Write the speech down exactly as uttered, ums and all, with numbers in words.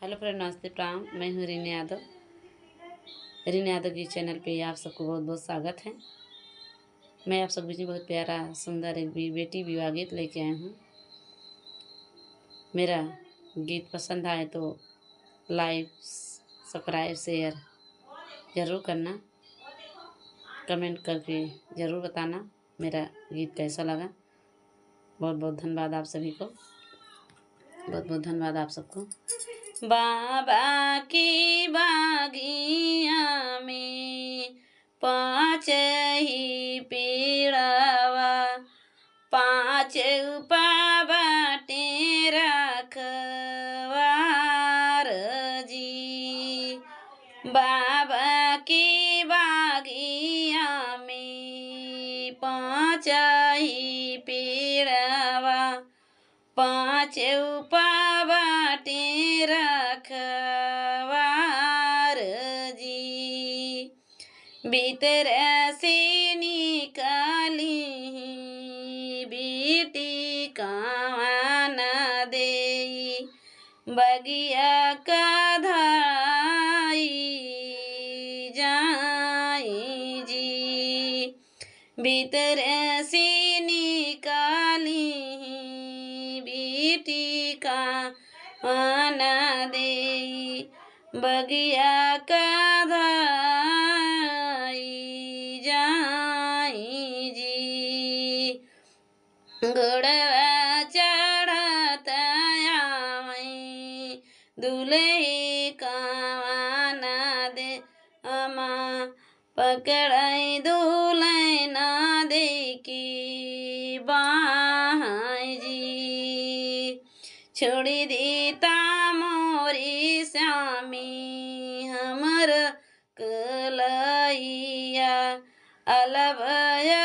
हेलो फ्रेंड, नमस्ते, प्रणाम। मैं हूँ रीना यादव। रीना यादव की चैनल पे आप सबको बहुत बहुत स्वागत है। मैं आप सब बीच में बहुत प्यारा, सुंदर एक बी-, बेटी विवाह गीत लेके आई हूँ। मेरा गीत पसंद आए तो लाइक, सब्सक्राइब, शेयर ज़रूर करना। कमेंट करके ज़रूर बताना मेरा गीत कैसा लगा। बहुत बहुत धन्यवाद आप सभी को, बहुत बहुत धन्यवाद आप सबको। बाबा की बागिया में पाँच ही पेड़वा, पाँच उपा बाटे रखवार जी। बाबा की बागिया में पाँच ही पेड़वा, पाँच उपा बाटे रखवार जी। भीतर से निकाली बेटी कावन देई, बगिया का धाई जाई जी। भीतर से निकाली बेटी कावन देई, बगिया का धाई जाई जी। गोड़वा चढ़त आवई दुलही कावन दे अमा, पकड़ई दुलही ना देखी बाई जी। छोड़ी देता मोरी स्वामी हमर कलैया, अलबया